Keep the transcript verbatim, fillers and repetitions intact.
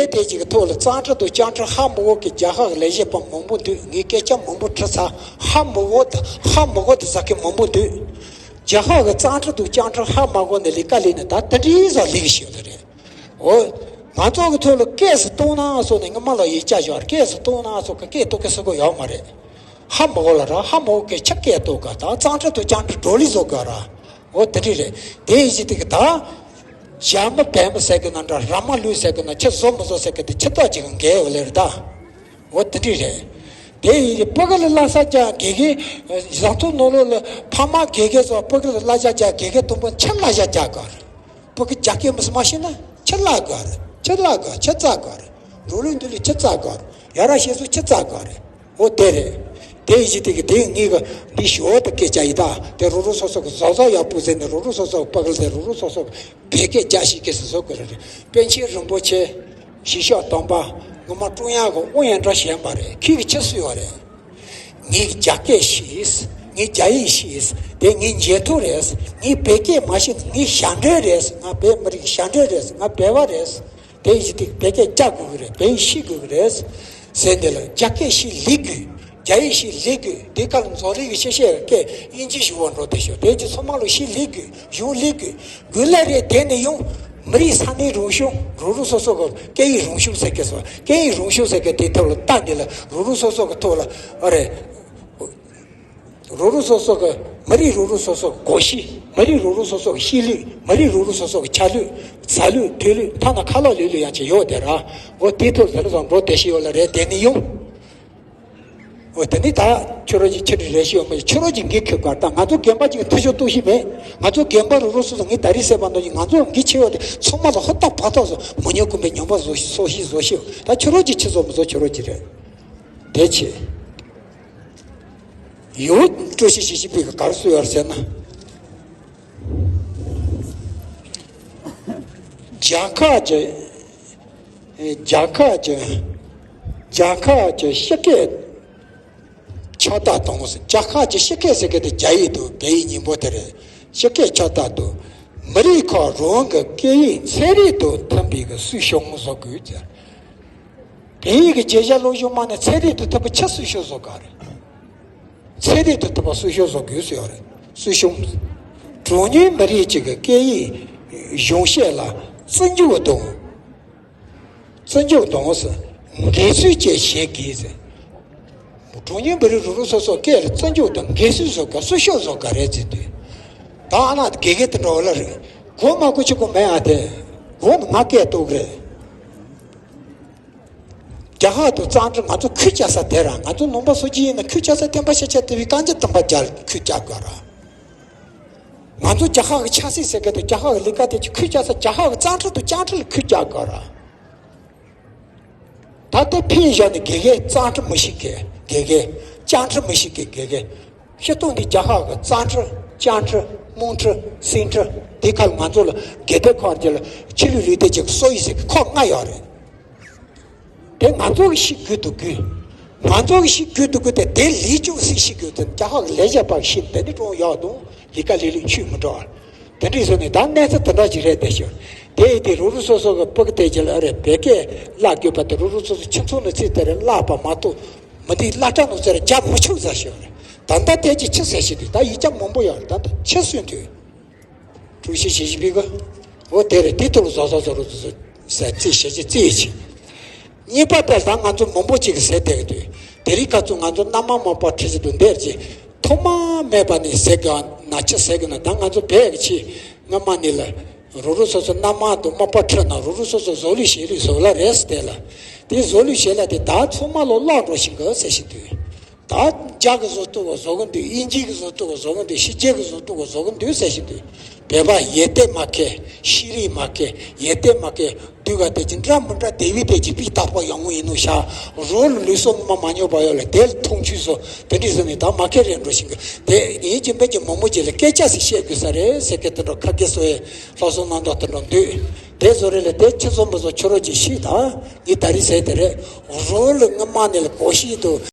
དེ་དེ་གཅིག་གི་ཐོག་ལ་གཙང་ཁྲི་དང་སྐྱ་ཁྲི་ཧ་མི་གོ་གི་རྒྱ་ཧ་གི་ལས་བྱེད་པ་མང་པོ་འདུག་ངས་སྐད་ཆ་མང་པོ་དྲིས་ཚར། ཧ་མི་གོ་ད་ཧ་མི་གོ་ད་ཟ་མཁན་མང་པོ་འདུག་རྒྱ་ཧ་གི་གཙང་ཁྲི་དང་སྐྱ་ཁྲི་ཧ་མ་གོ་ནས་ལས་ཀ་ལས་ནས་ད་དེ་འདྲའི་བཟོ་ལས་ཀྱི་ཞིག་ལ་རེད། འོ། ང་ཚོ་གི་ཐོག་ལ་སྐད་སུ་གཏོང་ན་སོགས་ནས་ངི་མ་ལ་ཡིག་ཆ་ཞོར་སྐད་སུ་གཏོང་ན་སོགས་ཀྱི་སྐད་གཏོང་གི་སུ་གོ་ཡོག་མ་རེད། ཧ་མི་གོ་ལ་ར་ཧ་མི་གོ་གི་ཆ་སྐད་གཏོང་ག་ད་གཙང་ཁྲི་དང་སྐྱ་ཁྲི་བགྲོ་གླེང་བཟོ་དགོས་ར། འོ་དེ་འདྲ་རེད། དེ་ཡིན་གཅིག་དེ་གི་ད། རྒྱ་མི་བལ་མི་ཟེར་གི་ན་འདྲ་ར་མ་ལུག་ཟེར་གི་ན་ཁྱི་བཟོ་མི་བཟོ་ཟེར་གི་དེ་ཁྱི་ཐོག་ཅིག་གི་འགལ་བ་ལེར་ད། འོ་དེ་འདྲ་རེད། དེ་ཡིན་གཅིག་ཕ་གི་ལ་བླ་ས་རྒྱ་དགེ་རྒན། བཟང་ཐུབ་ནོར་ལུག་ལ་ཕ་མ་དགེ་རྒན་ཚོ་ཕ་གི་ལ་བླ་ས་རྒྱ་དགེ་རྒན་དུམ་བུ་ཁྱི་བླ་ས་རྒྱ་གར། ཕ་གི་རྒྱ་སྐད་མི་སུ་མ་ཤེས་ན་ཁྱི་བླ་གར་ཁྱི་བླ་གར་ཁྱི་རྩ་གར། འགྲོ་ལུགས་འདི་ལུགས་ཁྱི་རྩ་གར། ཡ་ར་ཤེས་སུ་ཁྱི་རྩ་གར། འོ་དེ་རེད། དེ་ཡི་གཅིག་དེ་གི་དེ་ངེད་གི་འདི་ཞོ་དུ་སྐད་ཆ་ཡི་ད་དེ་རུ་རུ་སོ་སོ་གི་བཟོ་བཟོ་ཡག་པོ་ཟེར་ནས་རུ་རུ་སོ་སོ་གི་པ་གི་ལ་དེ་རུ་རུ་སོ་སོ་གི་བེད་སྐད་རྒྱག་ཤིག་གི་སུ་བཟོ་གི་རེད། པཎ་ཆེན་རིན་པོ་ཆེ་གཞིས་ཆགས་དམ་པ་ངོ་མ་ཀྲུང་དབྱང་གི་དབུ་ཡན་གྲོ་ཞན་པ་རེད། ཁྱེད་ཀྱི་ཆི་སུ་ཡོད་རེད། ངས་རྒྱ་སྐད་ཤེས། ངས་རྒྱ་ཡིག་ཤེས། དེ་ངའི་འཇལ་ཐུབ་རེད། ངས་བོད་སྐད་མ་ཤེས་ན་ངའི་ཞབས་འདྲེན་རེད། ང་བོད་མི་རིགས་ཞབས་འདྲེན་རེད། ང་བོད་པ་རེད། དེ་ཡིན་དུས་བོད་སྐད་རྒྱག་དགོས་ཀྱི་རེད། བོད་ཡིག་ཤེས་དགོས་ཀྱི་རེད། ཟེར་འདི་ལ་རྒྱ་སྐད་ཤེས་ལེགས་དགོས། རྒྱ་ཡིག་ཤེས་ལེགས་དགོས། དེ་ག་ལ་འཛམ་གླིང་གི་ཤེས་བྱའི་སྐད་དབྱིན་ཇི་ཞུ་བ་འགྲོ་དེ་ཤོག་དེ་ཚོ་ཚང་མ་ལ་ཤེས་ལེགས་དགོས། གཞུང་ལེགས་དགོས། དགོས་ལ་རེད། དེ་ནས་ཡང་མི་རིགས་ས་གནས་རང་སྐྱོང་རང་རང་སོ་སོ་གི་སྐད་ཡིག་རང་སྐྱོང་ཟེར་མཁན་སོ། སྐད་ཡིག་རང་སྐྱོང་ཟེར་མཁན་དེ་ཐོག་ལ་ལྟ་འདི་ལ་རང་རང་སོ་སོ་གི་ཐོག་ལ་ཨ་རེད། རང་རང་སོ་སོ་གི་མི་རིགས་རང་རང་སོ་སོ་གི་གོམས་གཤིས། མི་རིགས་རང་རང་སོ་སོ་གི་གཤིས་ལུགས། མི་རིགས་རང་རང་སོ་སོ་གི་ཆ་ལུགས། ཟ་ལུགས་དུད་ལུགས་ཐ་ན་ཁ་ལག་ལུས་ལུགས་ཡང་ཅིག་ཡོད་དེ་ར། འོ་དེ་ཐོག་ལ་དེ་ལ་བཟང་འགྲོ་དེ་ཤི་ཡོད་ལ་རེད། དེ་ནི་ཡོང་། འོ་དེ་ནི་ད་ཁྱོད་རང་གི་ཁྱེད་རེ་ཞིག་ཡོད་མ་ཁྱོད་རང་གི་འགན་ཁུར་དགོས། ད་ང་ཚོ་རྒན་པ་ཅིག་ཐུ་ཤོ་ཏོག་ཤི་མེད། ང་ཚོ་རྒན་པ་རུ་རུ་སོ་སོ་ངས་ད་རེས་བཤད་པ་ནང་བཞིན་ང་ཚོ་འགན་ཆེ་བ་དེ་ཚང་མ་ལ་ཧུར་ཐག་བར་ཐག་སོ་མི་ཉམས་གུན་པའི་ཉམས་པ་བཟོ་ཤི་སོ་ཤི་བཟོ་ཤི། ད་ཁྱོད་རང་གི་ཁྱི་བཟོ་མི་བཟོ་ཁྱོད་རང་གི་རེད། དེ་ཆེ། ཡོད་ཀྲུའུ་ཞི་ཞི་ཅིན་ཕིང་གི་ག་རེ་གསུངས་ཡོད་ཟེར་ན། རྒྱལ་ཁབ་ཀྱི་རྒྱལ་ཁབ་ཀྱི་རྒྱལ་ཁབ་ཀྱི་སྤྱི་སྐད་ཁྱབ་གདལ་གཏོང་། རྒྱལ་ཁབ་ཀྱི་སྤྱི་སྐད་ཟེར་མཁན་དེ་རྒྱ་ཡིག་དང་བལ་ཡིག་གཉིས་པོ་དེ་རེད། སྤྱི་སྐད་ཁྱབ་གདལ་དང་། མི་རིགས་ཁག་རང་གི་སྐད་ཡིག་ཚན་རིག་དང་མཐུན་པའི་གི་སྲིད་སྐྱོང་བཟོ་དགོས་ཀྱི། བལ་ཡུལ་གྱི་རྒྱལ་སྤྱིའི་སློབ་སྦྱོང་མ་ནས་ཚན་རིག་དང་མཐུན་པ་ཆ་སྲིད་སྐྱོང་བཟོ་དགོས་རེད། ཚན་རིག་དང་མཐུན་པ་སྲིད་སྐྱོང་བཟོ་དགོས་ཟེར་ཡོད་རེད། སྲིད་སྐྱོང་། གྲངས་ཉུང་མི་རིགས་གཅིག་གི་སྐད་ཡིག་གཞུང་བཤད་ལ་བརྩི་འཇོག་དང་། བརྩི་འཇོག་དང་ཟེར། འགན་སྲུང་བཅས་བྱེད་དགོས་ཟེར། གྲངས་ཉུང་མི་རིགས་རུ་རུ་སོ་སོ་སྐད་ལ་བརྩི་འཇོག་དང་འགན་སྲུང་བཟོ་དགོས། སྲིད་སྐྱོང་བཟོ་དགོས་རེད་ཟེར་དུས། ད་ཨ་ན་དགེ་རྒན་དེ་འདྲ་བ་ལ་རེད། གོ་མ་གོ་ཆི་གོ་མེད་ཨ་དེ། གོ་ནི་ང་སྐད་གཏོང་གི་རེད། རྒྱ་ཧ་དང་གཙང་ཁྲི་ང་ཚོ་ཁུལ་བཅའ་ས་དེ་ར། ང་ཚོ་ནང་པ་སོ་སྐྱེ་ཡིན་ན་ཁུལ་བཅའ་ས་བསྟན་པ་ཤེས་བྱ་དེ་བའི་གང་ཅི་དམ་པ་རྒྱ་ཁུལ་བཅའ་དགོས་ར། ང་ཚོ་རྒྱ་ཧ་གི་ཆབ་སྲིད་ཟེར་མཁན་དང་རྒྱ་ཧ་གི་ལས་ཀ་དེ་ཅི་ཁུལ་བཅའ་ས་རྒྱ་ཧ་གི་གཙང་ཁྲི་དང་སྐྱ་ཁྲི་ལ་ཁུལ་བཅའ་དགོས་ར། ད་ལྟ་ཕན་བཞག་ནས་དགེ་རྒན་གཙང་ཁྲི་མི་ཤེས་མཁན་དགེ་རྒན་སྐྱ་ཁྲི་མི་ཤེས་མཁན་དགེ་རྒན། སྤྱིར་བཏང་འདི་རྒྱ་ཧ་གི་གཙང་ཁྲི་སྐྱ་ཁྲི་དམངས་ཁྲི་སེང་ཁྲི་དེ་ཁར་ང་ཚོ་ལ་དགེ་ལྡན་ཁག་དེ་ལ་ཆོས་ལུགས་ལུས་རྟེན་ཅིག་གསོ་ཡི་ཟེར་གི་ཁག་ལྔ་ཡོད་རེད། དེ་ང་ཚོ་གི་ཤེས་དགོས་འདུག་དགོས། ང་ཚོ་གི་ཤེས་དགོས་འདུག་དགོས་དེ་དེ་ལས་ཅུང་ཟད་ཤེས་དགོས་དེ་རྒྱ་ཧ་གི་ལས་བྱེད་པ་ཤེས་དེ་ནི་ཀྲུང་ཡག་དང་ལས་ཀ་ལས་ལས་ཆུད་མི་འགྲོ་བ། དེ་འདྲའི་བཟོ་ནས་ད་གནས་ཚུལ་དེ་འདྲ་ཞིག་རེད་དེ་ཤོད། དེ་ཡིན་དུས་རུ་རུ་སོ་སོ་གི་ཕྲུ་གུ་དེ་རྗེས་ལ་ཨ་རེ་བོད་སྐད་བརླག་དགོས་པ་དེ་རུ་རུ་སོ་སོ་ཁྱིམ་ཚང་ནས་ཚིག་དེ་རེ་བརླག་པ་མ་གཏོགས་མི་དེའི་བརླག་སྐྲ་ནང་ཚེ་རེ་རྒྱབ་མི་ཆོག་ཟེར་ཤོད་རེད། ད་ལྟ་དེ་ཅི་ཆི་ཟེར་ཞིག་དུས་ད་ཡིག་ཆ་མང་པོ་ཡོད་རེད། ད་ལྟ་ཆི་གསུང་དུས། ཀྲུའུ་ཞི་ཞི་ཅིན་ཕིང་གིས། འོ་དེ་རེད། དེ་ཐོག་ལ་བཟོ་བཟོ་བཟོ་རུ་བཟོ་ཟེར་རྩིས་བྱེད་ཀྱི་རྩིས་བྱེད། གཉིས་པ་དེ་ད་ང་ཚོ་མང་པོ་ཅིག་གིས་ཟེར་བསྡད་ཀྱི་འདུག་དེ་རིང་ཁ་ཚོ་ང་ཚོ་མནའ་མ་མ་པ་ཁྲི་ཅིག་ཏུ་འདེར་ཅིག་ཐོག་མ་མེད་པ་ནས་ཟེར་གི་ན་ཆི་ཟེར་གི་ན་ད་ང་ཚོ་བས་ཀྱི་ཆི་སྔ་མ་ནས་ལ་རུ་རུ་སོ་སོ་མནའ་མ་དང་མ་པ་ཁྲི་ན་རུ་རུ་སོ་སོ་བཟོ་ལུགས་བྱེད་ལུགས་བཟོ་ལ་རེད་ཟེར་དེ་ལ་དེ་བཟོ་ལུགས་བྱེད་ལ་དེ་ད་ཚང་མ་ལོ་བརླག་འགྲོ་བཞིན་གི་ཟེར་བཞིན་འདུག་ད་རྒྱ་གི་བཟོ་ལྟ་བ་བཟོ་གི་འདུག་དབྱིན་ཇི་གི་བཟོ་ལྟ་བ་བཟོ་གི་འདུག་ཕྱི་རྒྱལ་གི་བཟོ་ལྟ་བ་བཟོ་གི་འདུག་ཟེར་བཞིན་འདུག་བོད་པ་ཡེ་ཏེ་མ་ཁེ་ཤེས་རིག་མ་ཁེ་ཡེ་ཏེ་མ་ཁེ་འདུག་ག་དེ་ཅི་འདྲ་མི་འདྲ་དེ་བི་དེ་ཅི་པི་ཏག་པ་ཡང་ངོ་ཡིན་ནོ་ཤ་རོ་ལ་ལུས་སོ་མ་མ་ཉོ་བ་ཡོད་ལ་དེ་ལ་མཐོང་ཆུས་སོ་དེ་འདྲ་ཟེར་ནས་ད་མ་ཁེ་རེད་འགྲོ་བཞིན་གི་དེ་ཡིན་གྱི་མེད་ཀྱི་མང་མོ་ཅིག་ལ་སྐད་ཆ་ཞིག་བཤད་དགོས་ས་རེད་ཟེར་གི་དེ་འདྲ་ཁ་སྐད་སོ་ཡེ་ལྷག་སོང་གནང་དོག་དེ་འདྲ་འདུག་དེ་བཟོ་རེད་ལ་དེ་ཁྱེད་ཚོ་མི་ཚོ་ཁྱོད་རོ་ཅིག་ཤིག་ད། ངས་ད་རེས་ཟེར་དེ་རེད། རོ་ལ་སྔ་མ་ནས་ལ་གོ་ཤིས་དུ་